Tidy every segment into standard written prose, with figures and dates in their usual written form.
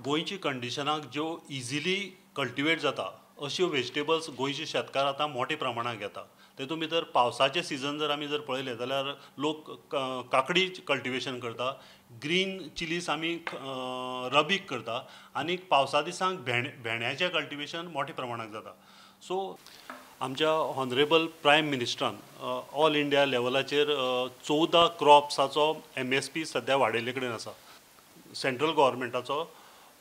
गोंयची कंडिशनाक ज्यो easily cultivate जाता अश्यो वेजिटेबल्स गोंयचे शेतकार आतां मोठ्या प्रमाणांत घेता. तेतूंत भितर पावसाचें सिजन जर आमी जर पळयलें जाल्यार लोक काकडी कल्टिवेशन करता, ग्रीन चिलीस आमी रबीक करता आनी पावसा दिसांक भेंड्याचें कल्टिवेशन मोठ्या प्रमाणांत जाता. सो आमच्या ऑनरेबल प्रायम मिनिस्टरान ऑल इंडिया लेवलाचेर 14 क्रॉप्साचो MSP सद्या वाडयल्ले कडेन आसा सेंट्रल गव्हर्मेंटाचो.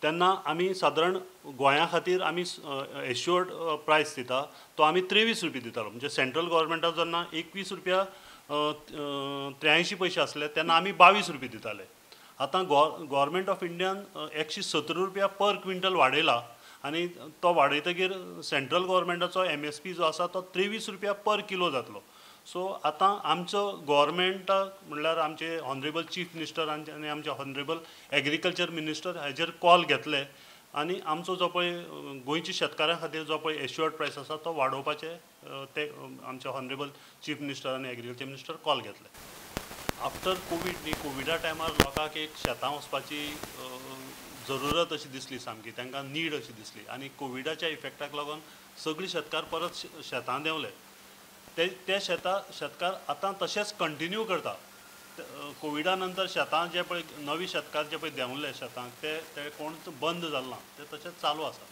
तेन्ना आमी सादारण गोंया खातीर आमी एश्युअर्ड प्रायस दिता तो आमी 23 रुपया दितालो. म्हणजे सेंट्रल गव्हर्मेंटाक जेन्ना 21 रुपया 83 पयशे आसले तेन्ना आमी 22 रुपया दिताले. आतां गव्हर्मेंट ऑफ इंडियान 117 रुपया पर क्विंटल वाडयला आनी तो वाडयतकीर सेंट्रल गव्हर्मेंटाचो MSP जो आसा तो 23 रुपया पर किलो जातलो. सो आतां आमचो गव्हर्मेंटाक म्हणल्यार आमचे ऑनरेबल चीफ मिनिस्टर आनी आमचे ऑनरेबल एग्रीकल्चर मिनिस्टर हाजेर कॉल घेतले आनी आमचो जो पळय गोंयच्या शेतकारां खातीर जो पळय एश्युअर्ड प्रायस आसा तो वाडोवपाचे ते आमचे ऑनरेबल चीफ मिनिस्टर आनी एग्रीकल्चर मिनिस्टर कॉल घेतले. आफ्टर कोवीड न्ही, कोविडा टायमार लोकांक एक शेतां वचपाची जरुरत अशी दिसली, सामकी तांकां नीड अशी दिसली आनी कोविडाच्या इफेक्टाक लागून सगळी शेतकार परत शेतां देंवले. ते शेतकार आतां तशेंच कंटिन्यू करता. कोविडा नंतर शेतां जे पळय नवी शेतकार जे पळय देंवले शेतांक ते कोण बंद जालें ना, ते तशेंच चालू आसा.